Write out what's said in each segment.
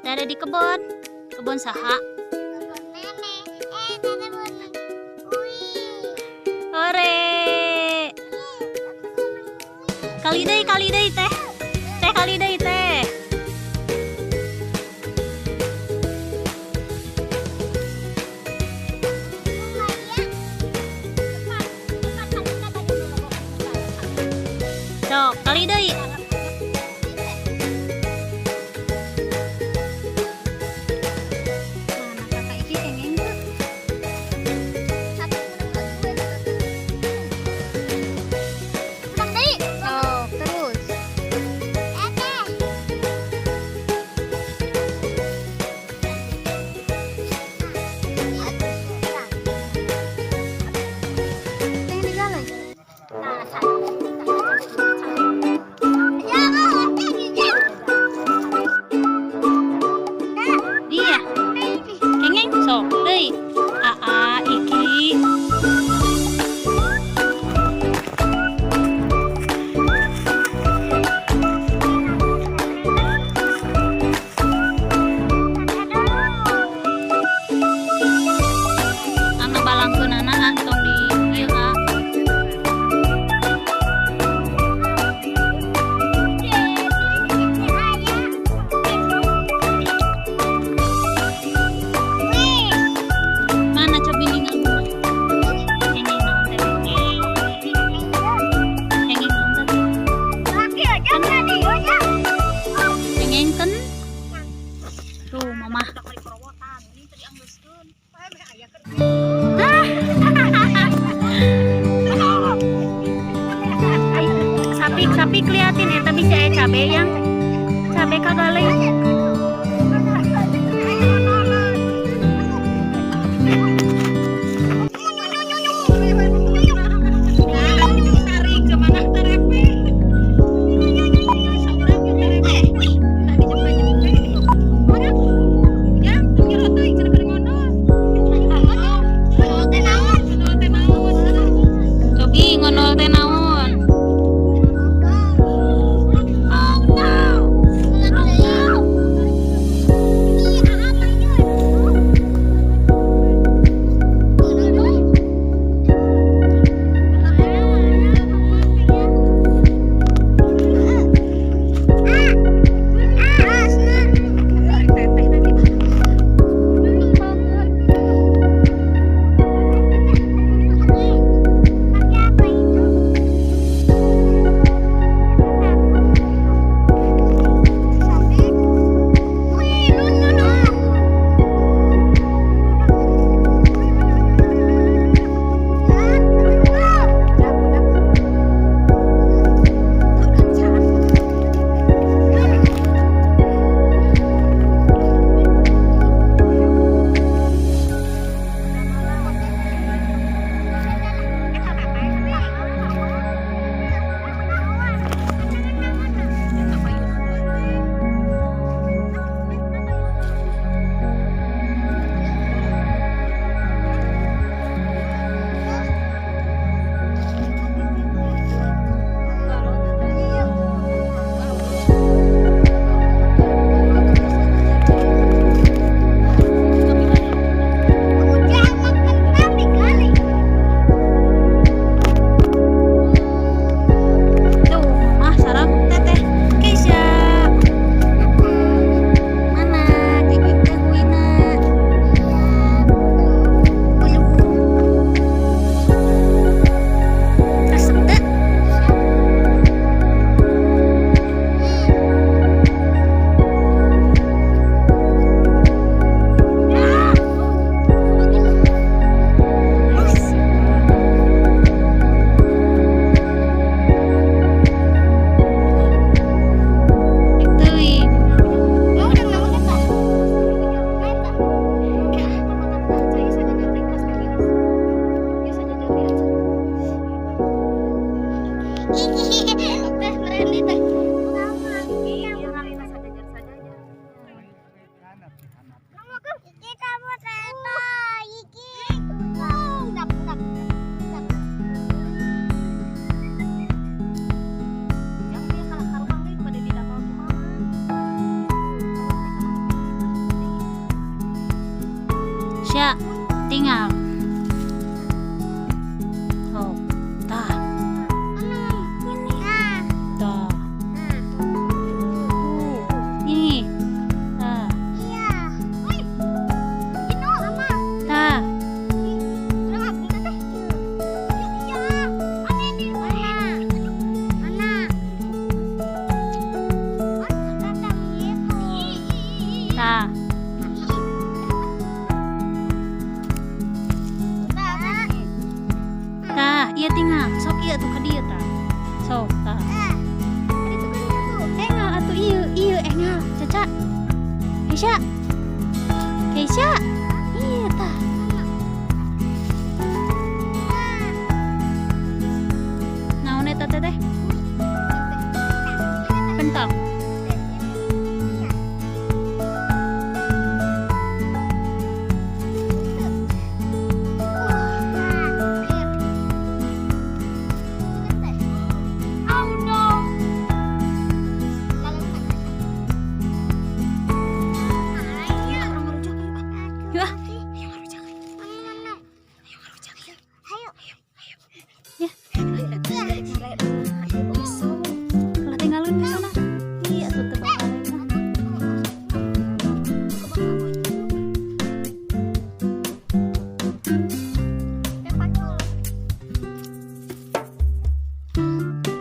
Teh ada di kebun. Kebun saha? Kebun nenek. Eh, kebun Ui. Hore. Kali deui teh. Teh kali deui teh. Sok, kali deui. Mana kakak Iki kenging tuh? Menang deui. Sok, terus. Eh, teh. Teh digalai. Ya, Iya. Kenging sok deui. Aa Iki. Anu balangkeunana ah tong di ieu ah. Mana coba ningal dulu. Kenging naon teh? Kenging naon teh? Kengingkeun. Tuh mama. Ah. Sapi sapi keliatin eta bisa aya cabe yang cabe kagaleuy. Cobi ngonol teh naon? Keisha. Keisha. Iya tah. Naon eta teh? Kentang. Oh no. Yuk ah. Ayo. Ya. Kalau tinggalin ke sana. Iya tuh tebak mah.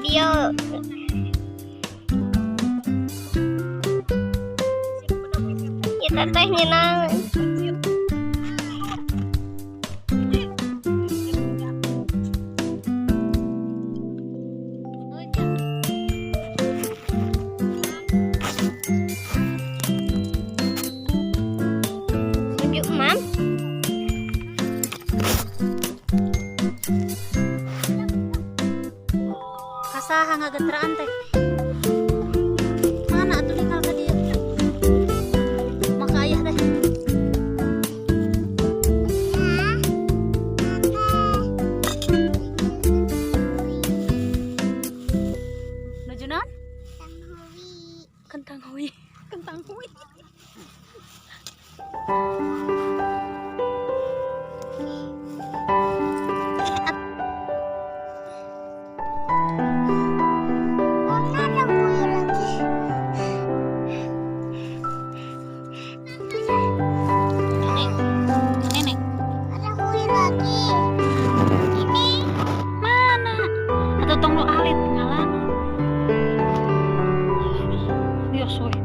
Bio. Kita teh nyenang. Tunjuk, Mam. Kasaha ngagetraan teh. Mana atuh tinggal ka dieu? Maka ayah teh. Nuju naon? Kentang hui. Kentang hui. Mana ada hui lagi? Nenek. Nenek. Ada hui lagi. Ini. Mana? Atau tong nu alit ngalan. Bios we. Ini.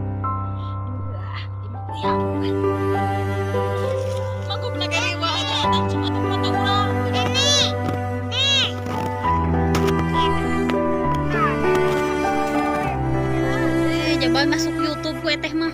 Nih. Eh, coba masuk YouTube gue teh mah.